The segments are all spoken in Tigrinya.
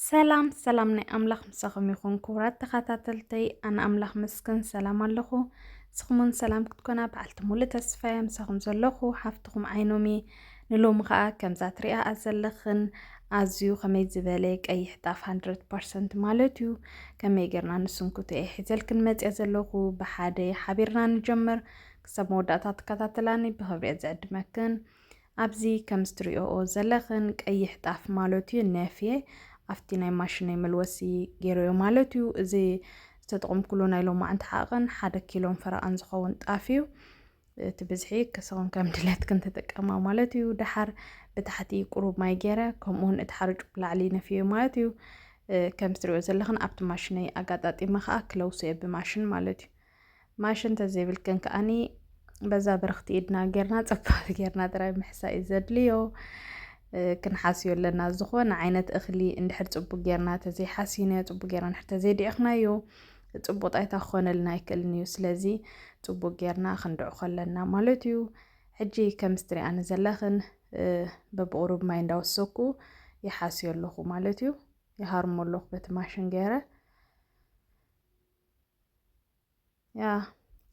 ሰላም ሰላም ናይ ኣምላኽ ምሳኹም ይኹን ክቡራት ተኸታተልተይ፣ ኣነ ኣምላኽ መስገን ሰላም ኣለኹ። ንስኹም እውን ሰላም ክትኮና በዓልቲ ሙሉእ ተስፋ እየ። ምሳኹም ዘለኹ ሓፍትኹም ዓይኖም እየ። ንሎሚ ኸኣ ከምዛ ትሪኣ ዘለኽን ኣዝዩ ከመይ ዝበለ ቀይሕ ጣፍ ሃንድረድ ፐርሰንት ማለት እዩ። ከመይ ጌርና ንስንኩቶ እየ ሒዘልክን መፅየ ዘለኹ። ብሓደ ሓቢርና ንጀምር። ክሳብ መወዳእታ ትከታተላኒ ብኽብሪ እየ ዝዕድመክን። ኣብዚ ከም እትሪኦኦ ዘለኽን ቀይሕ ጣፍ ማለት እዩ፣ ነፍየ ኣብቲ ናይ ማሽነይ መልወሲ ገይረዮ ማለት እዩ። እዚ ዝተጠቐምኩሉ ናይ ሎማዕንቲ ሓቕን ሓደ ኪሎን ፈረቓን ዝኸውን ጣፍ እዩ። እቲ ብዝሒ ክስኽን ከም ድሌትክን ትጥቀማ ማለት እዩ። ደሓር ብታሕቲ ቁሩብ ማይ ገይረ፣ ከምኡውን እቲ ሓርጩ ብላዕሊ ነፍዮ ማለት እዩ። እ፣ ከም እትሪኦ ዘለኽን ኣብቲ ማሽነይ ኣጋጣጢመ ኸኣ ክለውሶ እየ ብማሽን ማለት እዩ። ማሽን እንተዘይብልክን ከኣኒ በዛ ብርኽቲ ኢድና ጌርና፣ ጽቡቕ ጌርና ጥራይ ምሕሳይ እዩ ዘድልዮ። እ፣ ክንሓስዮ ኣለና። ዝኾነ ዓይነት እኽሊ እንድሕር ጽቡቕ ጌርና ተዘይሓሲናዮ፣ ጽቡቕ ጌርና እንድሕር ተዘይድዒኽናዮ፣ ጽቡቕ ጣይታ ክኾነልና ኣይክእልን እዩ። ስለዚ ጽቡቕ ጌርና ክንድዕኾ ኣለና ማለት እዩ። ሕጂ ከም እትሪኣኒ ዘለኽን፣ እ፣ በብቑሩብ ማይ እንዳወሰኩ ይሓስዮ ኣለኹ ማለት እዩ። ይሃርሞ ኣለኹ በቲ ማሽን ገይረ። ያ፣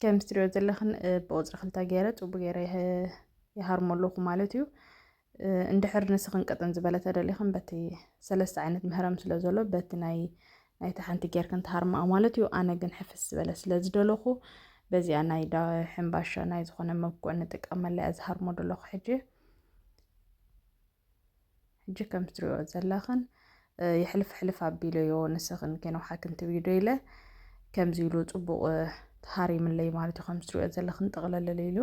ከም እትሪኦ ዘለኽን፣ እ፣ ብቁጽሪ ክልተ ገይረ፣ ጽቡቕ ገይረ ይህ-፣ ይሃርሞ ኣለኹ ማለት እዩ። እ፣ እንድሕር ንስኽን ቅጥን ዝበለ ተደሊኽን በቲ ሰለስተ ዓይነት ምህረም ስለ ዘሎ፣ በቲ ናይ፣ ናይታ ሓንቲ ጌርክን ትሃርማኣ ማለት እዩ። ኣነ ግን ሕፍስ ዝበለ ስለ ዝደለኹ፣ በዚኣ ናይ ዳ-፣ ሕምባሻ ናይ ዝኾነ መብኩዕ ንጥቀመላ እያ ዝሃርሞ ደለኹ ሕጂ። ሕጂ ከም እትሪኦ ዘለኽን፣ እ፣ ይሕልፍ ሕልፍ ኣቢለዮ ንስኽን ከይነውሓክን ትብሊ ዶ ኢለ፣ ከምዚ ኢሉ ጽቡቕ፣ እ፣ ተሃሪምለይ ማለት እዩ። ከም እትሪኦ ዘለኽን ጥቕልልል ኢሉ፣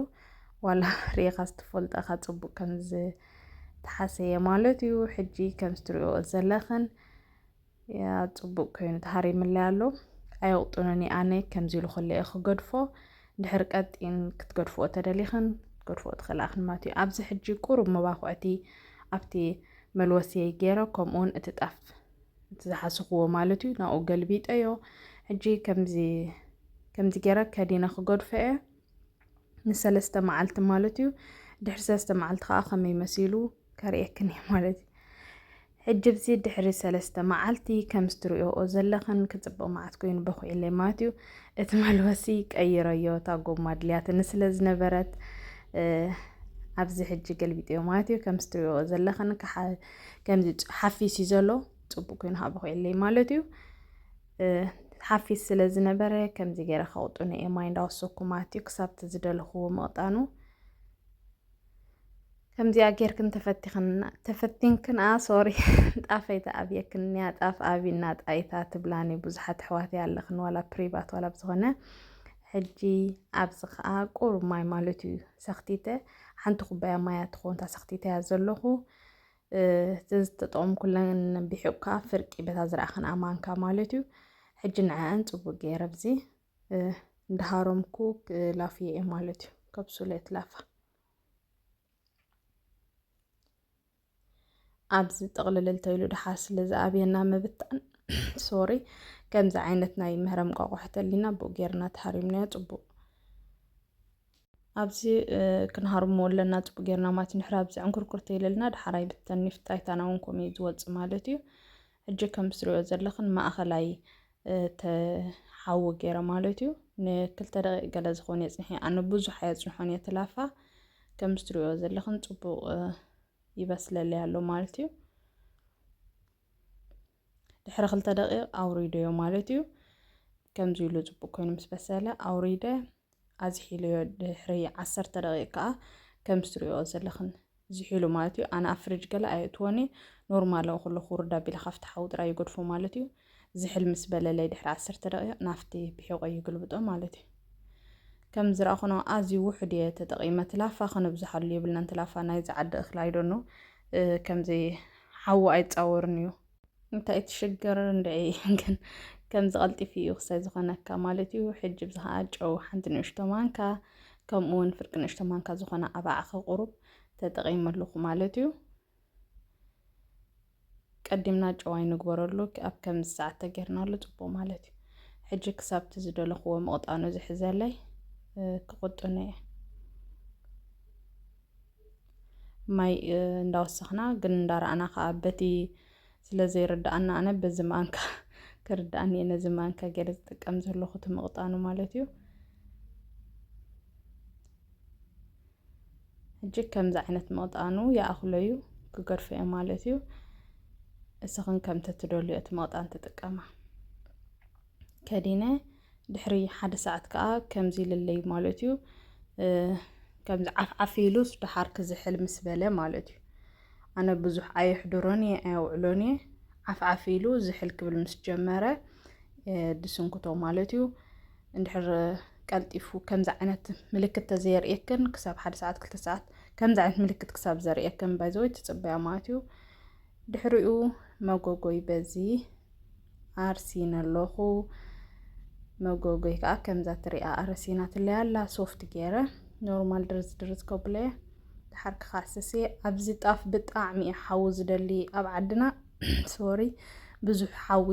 ዋላ ርኢኻስ ትፈልጦ ኢኻ ጽቡቕ ከም ዝተሓሰየ ማለት እዩ። ሕጂ ከም እትሪኦ ዘለኽን፣ ያ፣ ጽቡቕ ኮይኑ ተሃሪምለይ ኣሎ። ኣየቕጥኖን እየ ኣነ፣ ከምዚ ኢሉ ከሎ እየ ክገድፎ። እንድሕር ቀጢን ክትገድፍኦ ተደሊኽን፣ ክትገድፍኦ ትኽእላ ኢኽን ማለት እዩ። ኣብዚ ሕጂ ቁሩብ መባኹዕቲ ኣብቲ መልወስየይ ገይረ፣ ከምኡውን እቲ ጣፍ፣ እቲ ዝሓሰኽዎ ማለት እዩ፣ ናብኡ ገልቢጠዮ። ሕጂ ከምዚ፣ ከምዚ ገይረ ከዲነ ክገድፎ እየ። ንሰለስተ መዓልቲ ማለት እዩ። ድሕሪ ሰለስተ መዓልቲ ኸዓ ከመይ መሲሉ ከርእየክን እየ ማለት እዩ። ሕጂ ኣብዚ ድሕሪ ሰለስተ መዓልቲ ከም እትሪኦኦ ዘለኽን ክጽብቕ መዓት ኮይኑ በኹዒለይ ማለት እዩ። እቲ መልወሲ ቀይረዮ፣ እታ ጎማ ድልያትኒ ስለ ዝነበረት፣ እ፣ ኣብዚ ሕጂ ገልቢጠዮ ማለት እዩ። ከም እትሪኦኦ ዘለኽን ክሓ-፣ ከምዚ ጭ-፣ ሓፊስ እዩ ዘሎ፣ ጽቡቕ ኮይኑ ኸዓ በኹዒለይ ማለት እዩ። እ፣ ሓፊስ ስለ ዝነበረ ከምዚ ገይረ ከቕጥኖ እየ ማይ እንዳወሰኩ ማለት እዩ፣ ክሳብ እቲ ዝደለኽዎ ምቕጣኑ። ከምዚኣ ጌርክን ተፈቲኽን-፣ ተፈቲንክን፣ ኣ፣ ሶሪ፣ ጣፈይ ተኣብየክን እያ፣ ጣፍ ኣብና ጣይታ ትብላኒ ብዙሓት ኣሕዋተይ ኣለኽን፣ ዋላ ፕሪቫት ዋላ ብዝኾነ። ሕጂ ኣብዚ ኸኣ ቁሩብ ማይ ማለት እዩ ሰኽቲተ፣ ሓንቲ ኩባያ ማይ እያ ትኸውን፣ እታ ሰኽቲተያ ዘለኹ። እ፣ እተን ዝተጠቐምኩለን ብሒቑ ከኣ ፍርቂ በታ ዝረኣኽንኣ ማንካ ማለት እዩ። ሕጂ ንዐኣን ጽቡቕ ገይረ ኣብዚ፣ እ፣ እንዳሃረምኩ ክላፍዮ እየ ማለት እዩ። ከብሱለ ትላፋ። ኣብዚ ጥቕልል እንተኢሉ ደሓር ስለ ዝኣብየና ምብታን፣ ሶሪ፣ ከምዚ ዓይነት ናይ ምህረም ቋቋሕ ተሊና ብኡ ጌርና ተሃሪምናዮ ጽቡቕ። ኣብዚ፣ እ፣ ክንሃርሞ ኣለና ጽቡቕ ጌርና ማለት እዩ። ንድሕር ኣብዚ ዕንኩርኩር ተይለልና ደሓር ኣይብተን፣ ንፍጣይታና እውን ከምኡ እዩ ዝወጽእ ማለት እዩ። ሕጂ ከም እትሪኦ ዘለኽን ማእኸላይ፣ እ፣ ተሓዊ ገይረ ማለት እዩ። ንክልተ ደቂቕ ገለ ዝኾነ የጽንሐ። ኣነ ብዙሕ ኣየጽንሖን እየ እቲ ላፋ። ከም እትሪኦ ዘለኽን ጽቡቕ፣ እ፣ ይበስለለይ ኣሎ ማለት እዩ። ድሕሪ ክልተ ደቂቕ ኣውሪደዮ ማለት እዩ። ከምዚ ኢሉ ጽቡቕ ኮይኑ ምስ በሰለ ኣውሪደ ኣዝሒለዮ። ድሕሪ ዓሰርተ ደቂቕ ከኣ ከም እትሪኦ ዘለኽን ዝሒሉ ማለት እዩ። ኣነ ኣብ ፍሪጅ ገለ ኣየእትዎን እየ። ኖርማል ኣብ ኩሉ ክውርድ ኣቢለ ካብቲ ሓዊ ጥራይ ይገድፎ ማለት እዩ። ዝሕል ምስ በለለይ ድሕሪ ዓሰርተ ደቂቕ ናብቲ ብሒቆ ይግልብጦ ማለት እዩ። ከም ዝረኣኹኖ ኣዝዩ ውሑድ እየ ተጠቒመ። እቲ ላፋ ከነብዝሓሉ የብልናን። እቲ ላፋ ናይዚ ዓዲ እኽሊ ኣይደኖ፣ እ፣ ከምዚ ሓዊ ኣይጻወርን እዩ። እንታይ እቲ ሽግር እንድዒ ግን ከምዚ ቀልጢፉ እዩ ክሳይ ዝኾነካ ማለት እዩ። ሕጂ ብዚ ኸዓ ጨው ሓንቲ ንእሽቶ ማንካ፣ ከምኡ እውን ፍርቂ ንእሽቶ ማንካ ዝኾነ ኣባዕኸ ቁሩብ ተጠቒመ ኣለኹ ማለት እዩ። ቀዲምና ጨው ኣይንግበረሉ፣ ኣብ ከምዚ ሰዓት ተጌርናሉ ጽቡቕ ማለት እዩ። ሕጂ ክሳብ እቲ ዝደለኽዎ ምቕጣኑ ዝሕዘለይ፣ እ፣ ክቕጥኖ እየ። ማይ፣ እ፣ እንዳወሰኽና ግን እንዳረኣና ኸኣ በቲ ስለ ዘይርድኣና ኣነ በዚ ማንካ ክርድኣኒ እየ ነዚ ማንካ ገይረ ዝጥቀም ዘለኹ እቲ ምቕጣኑ ማለት እዩ። ሕጂ ከምዚ ዓይነት ምቕጣኑ ይኣኽሎ እዩ፣ ክገድፎ እየ ማለት እዩ። እስኽን ከምቲ ትደልዮ እቲ ምቕጣን ትጥቀማ። ከዲነ ድሕሪ ሓደ ሰዓት ከዓ ከምዚ ይልለይ ማለት እዩ። እ፣ ከምዚ ዓፍዓፍ ኢሉስ ደሓር ክዝሕል ምስ በለ ማለት እዩ። ኣነ ብዙሕ ኣየሕድሮን እየ፣ ኣየውዕሎን እየ። ዓፍዓፍ ኢሉ ዝሕል ክብል ምስ ጀመረ፣ እ፣ ድስንክቶ ማለት እዩ። እንድሕር ቀልጢፉ ከምዚ ዓይነት ምልክት ተዘየርእየክን ክሳብ ሓደ ሰዓት፣ ክልተ ሰዓት ከምዚ ዓይነት ምልክት ክሳብ ዘርእየክን ባይዘወይ ትጽበያ ማለት እዩ። ድሕሪኡ መጎጎይ በዚ ኣርሲነ ኣለኹ። መጎጎይ ከዓ ከምዛ ትሪኣ ኣረሲናትለይ ኣላ። ሶፍት ገይረ ኖርማል ድርዝ ድርዝ ከብሎ እየ። ድሓር ክኻስስ እየ። ኣብዚ ጣፍ ብጣዕሚ እየ ሓዊ ዝደሊ። ኣብ ዓድና ሶሪ ብዙሕ ሓዊ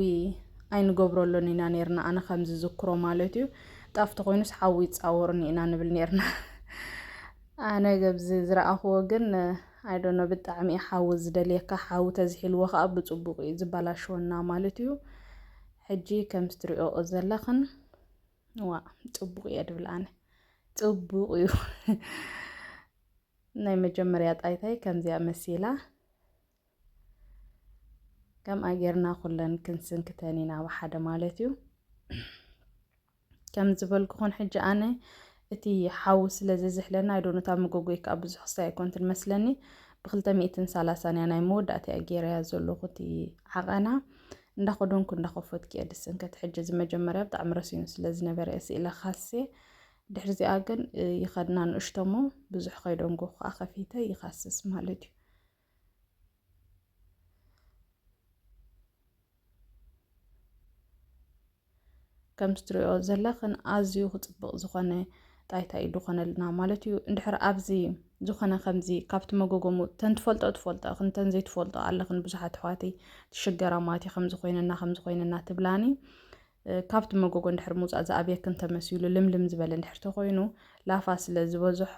ኣይንገብረሉን ኢና ነርና። ኣነ ከም ዝዝክሮ ማለት እዩ። ጣፍ ተኾይኑስ ሓዊ ይፃወሩኒ ኢና ንብል ነርና። ኣነ ገብዚ ዝረኣኽዎ ግን ኣይዶኖ ብጣዕሚ እዩ ሓዊ ዝደልየካ። ሓዊ ተዝሒልዎ ከዓ ብፅቡቅ እዩ ዝበላሽወና ማለት እዩ። ሕጂ ከም ትሪኦ ዘለኽን ዋ ፅቡቅ እየ ድብል ኣነ። ፅቡቅ እዩ። ናይ መጀመርያ ጣይታይ ከምዚኣ መሲላ። ከምኣ ጌርና ኩለን ክንስንክተን ኢና ብሓደ ማለት እዩ። ከም ዝበልኩኹን ሕጂ ኣነ እቲ ሓዊ ስለ ዝዝሕለና፣ ኣይዶኖ እታ መጎጎይ ከዓ ብዙሕ ክሳይ ኣይኮንትን መስለኒ። ብክልተ ሚእትን ሰላሳን እያ ናይ መወዳእታ እያ ጌረያ ዘለኹ እቲ ዓቐና። እንዳኸደንኩ እንዳኸፈትኩ እየ ድስንከት። ሕጂ እዚ መጀመርያ ብጣዕሚ ረሲኑ ስለ ዝነበረ እየ ስኢለ ካሴ። ድሕሪ እዚኣ ግን፣ እ፣ ይኸድና ንእሽቶሞ ብዙሕ ከይደንጎ ከዓ ከፊተ ይኻስስ ማለት እዩ። ከም ትሪኦ ዘለኽን ኣዝዩ ክፅብቕ ዝኾነ ጣይታ እዩ ዝኾነልና ማለት እዩ። እንድሕር ኣብዚ ዝኾነ ከምዚ ካብቲ መጎጎ ምውፅ-፣ ተን ትፈልጦ ትፈልጦ እኽን፣ ተን ዘይትፈልጦ ኣለኽን ብዙሓት ኣሕዋተይ ትሽገራ ማለት እዩ። ከምዚ ኮይነና፣ ከምዚ ኮይነና ትብላኒ። እ፣ ካብቲ መጎጎ እንድሕር ምውፃእ ዝኣብየክን ተመሲሉ ልምልም ዝበለ እንድሕር ተኮይኑ ላፋ ስለ ዝበዝሖ፣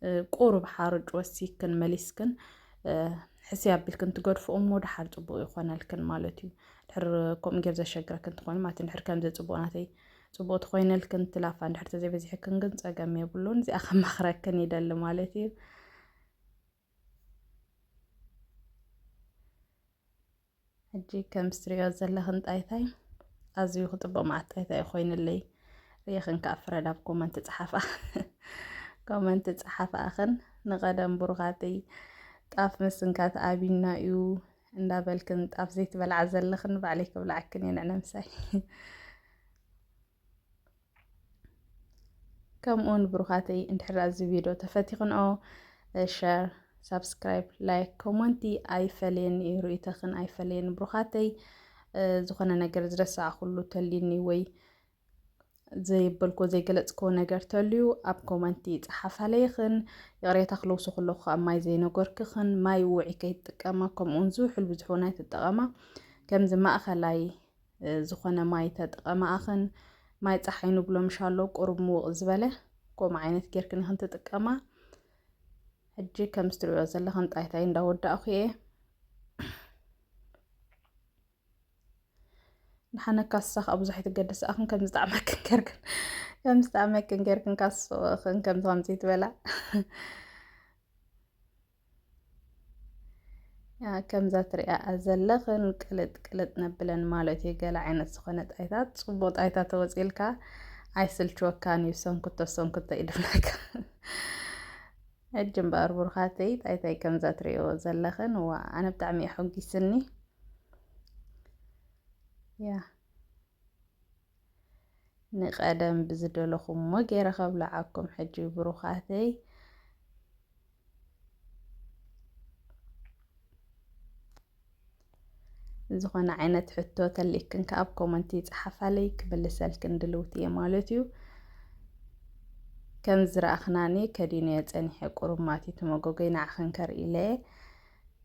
እ፣ ቁሩብ ሓርጭ ወሲክን መሊስክን፣ እ፣ ሕስይ ኣቢልክን ትገድፍኦ እሞ ደሓር ጽቡቕ ይኾነልክን ማለት እዩ። ድሕር ከምኡ ጌር ዘሸግረክን ትኾኒ ማለት እዩ። ድሕር ከምዚ ጽቡቕ ናተይ ጽቡቕ ትኾይነልክን ትላፋ እንድሕር ተዘይበዚሕክን ግን ጸገም የብሉን። እዚኣ ከማኽረክን ይደሊ ማለት እዩ። ሕጂ ከም ትሪኦ ዘለኽን ጣይታይ ኣዝዩ ክጽብቕ መዓት ጣይታይ ኮይንለይ። ርኢኽን ከኣ ፍረዳ ኣብ ኮመንት ጸሓፋ። ኮመንት ጸሓፋ ኣኽን ንቐደም ብሩኻተይ ጣፍ ምስንካት ኣቢና እዩ እንዳበልክን ጣፍ ዘይትበልዓ ዘለኽን ባዕለይ ክብልዓክን እየ ንዕነ ምሳይ። ከምኡውን ብሩኻተይ እንድሕር እዚ ቪድዮ ተፈቲኽንኦ፣ ሸር፣ ሳብስክራይብ፣ ላይክ፣ ኮመንቲ ኣይፈለየኒ እዩ። ርእይቶኽን ኣይፈለየኒ ብሩኻተይ። እ፣ ዝኾነ ነገር ዝረሳዕኩሉ ተልዩኒ ወይ ዘይበልኮ ዘይገለጽኮ ነገር ተልዩ ኣብ ኮመንቲ ጸሓፋለይኽን። ይቕሬታ ክለውሶ ከለኹ ኣብ ማይ ዘይነገርክኽን፣ ማይ ውዒ ከይትጥቀማ፣ ከምኡውን ዝውሕል ብዙሕ እውን ኣይትጠቐማ። ከምዚ ማእኸላይ እ፣ ዝኾነ ማይ ተጠቐማኣኽን። ማይ ጸሓይ ንብሎ ምሽ ኣሎ፣ ቁሩብ ምውቕ ዝበለ፣ ከምኡ ዓይነት ጌርክን ኢኽን ትጥቀማ። ሕጂ ከም ትሪኦ ዘለኽን ጣይታይ እንዳወዳእኹ እየ። ንሓነ ካሳ ከኣ ብዙሕ ኣይትገደስ ኣኽን ከም ዝጠዕመክን ጌርክን፣ ከም ዝጠዕመክን ጌርክን ካስኽን ከም ከምዚ ትበላ። ያ፣ ከምዛ ትሪኣ ዘለኽን ቅልጥ ቅልጥ ነብለን ማለት እዩ። ገለ ዓይነት ዝኾነ ጣይታት፣ ጽቡቕ ጣይታ ተወጺልካ ኣይስልችወካን እዩ። ሰንኩቶ፣ ሰንኩቶ ይድብለካ። ሕጂ እምበኣር ብሩኻተይ፣ ጣይታይ ከምዛ ትሪእዎ ዘለኽን፣ ዋ፣ ኣነ ብጣዕሚ እዩ ሓጒስኒ። ያ። ንቐደም ብዝደለኹሞ ገይረ ከብልዓኩም። ሕጂ ብሩኻተይ፣ ዝኾነ ዓይነት ሕቶ ተሊእክን ከኣ ኣብ ኮመንቲ ይጽሓፋለይ፣ ክምልሰልክን ድልውቲ እየ ማለት እዩ። ከም ዝረኣኽናኒ ከዲነዮ ጸኒሐ ቁሩብ ማቲ ተመጎገይ ንዓኽን ከርኢ ኢለ፣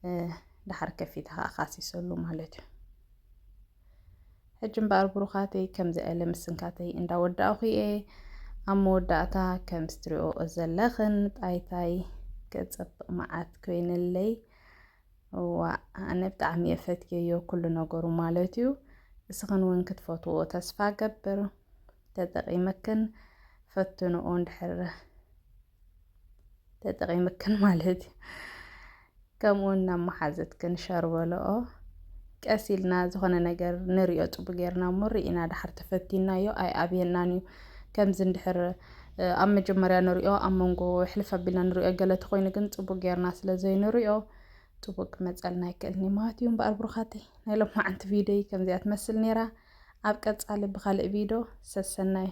እ፣ ደሓር ከፊተ ከኣ ካሲሰሉ ማለት እዩ። ሕጂ እምበኣር ብሩኻተይ፣ ከምዚ ኣለ ምስንካተይ እንዳወዳእኹ እየ። ኣብ መወዳእታ ከም ትሪኦ ዘለኽን ጣይታይ ክጽብቕ መዓት ኮይንለይ። እዋ ኣነ ብጣዕሚ እየ ፈትየዮ ኩሉ ነገሩ ማለት እዩ። እስኽን እውን ክትፈትዎ ተስፋ ገብር። ተጠቒመክን ፈትንኦ እንድሕር ተጠቒመክን ማለት እዩ። ከምኡ እናመሓዘትክን ሸር በልኦ። ቀስ ኢልና ዝኾነ ነገር ንሪኦ ጽቡቅ ጌርና እሞ ርኢና ድሓር ተፈቲናዮ ኣይኣብየናን እዩ። ከምዚ እንድሕር ኣብ መጀመርያ ንሪኦ ኣብ መንጎ ሕልፍ ኣቢልና ንሪኦ ገለ ተኾይኑ ግን ጽቡቅ ጌርና ስለ ዘይንሪኦ ጽቡቅ ክመጸልና ኣይክእልን እዩ ማለት እዩ። እምበኣር ብሩኻተይ ናይ ሎማዓንቲ ቪድዮይ ከምዚኣ ትመስል ነይራ። ኣብ ቀጻሊ ብኻልእ ቪድዮ ሰሰናዩ።